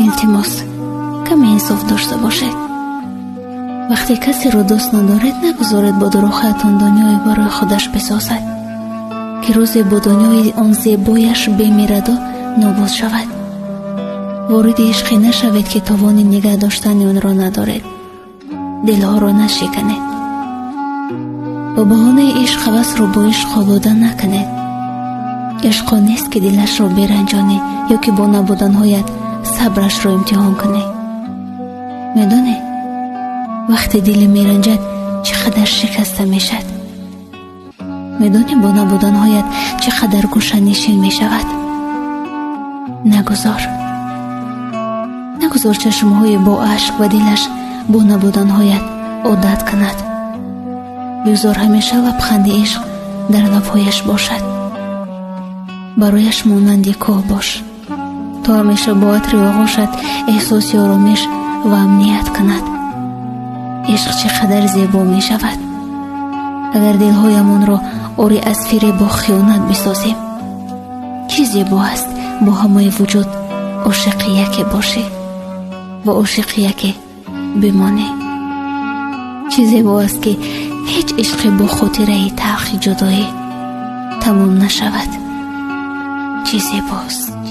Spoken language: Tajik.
Илтимос, каме инсоф дошта бошед. Вақте касеро дӯст надоред, нагузоред бо дурӯғҳоятон дунёе барои худаш бисозад, ки рӯзе бо дунёи он зебояш бемираду нобуд шавад. Вориди ишқе нашавед, ки товони нигаҳ доштани онро надоред. Дилҳоро нашиканед. Бо баҳонаи ишқ ҳавасро бо ишқ олуда накунед. Ишқ он нест, ки дилашро беранҷонӣ ё ки бо набуданҳоят сабрашро имтиҳон кунӣ. Медонӣ, вақте диле меранҷад, чӣ қадар шикаста мешавад? Медонӣ, бо набуданҳоят чӣ қадар гӯшанишин мешавад? Нагузор, нагузор чашмҳои бо ашк ва дилаш бо набуданҳоят одат кунад. Бигзор ҳамеша лабханди ишқ дар лабҳояш бошад. Барояш монанди кӯҳ бош, то ҳамеша бо атри оғӯшат эҳсоси оромиш ва амният кунад. Ишқ чӣ қадар зебо мешавад, агар дилҳоямонро орӣ аз фиребу хиёнат бисозем. Чӣ зебо аст бо ҳамаи вуҷуд ошиқи яке бошӣ ва ошиқи яке бимонӣ. Чӣ зебо аст, ки ҳеҷ ишқе бо хотираи талхи ҷудоӣ тамом нашавад. Чӣ зебост!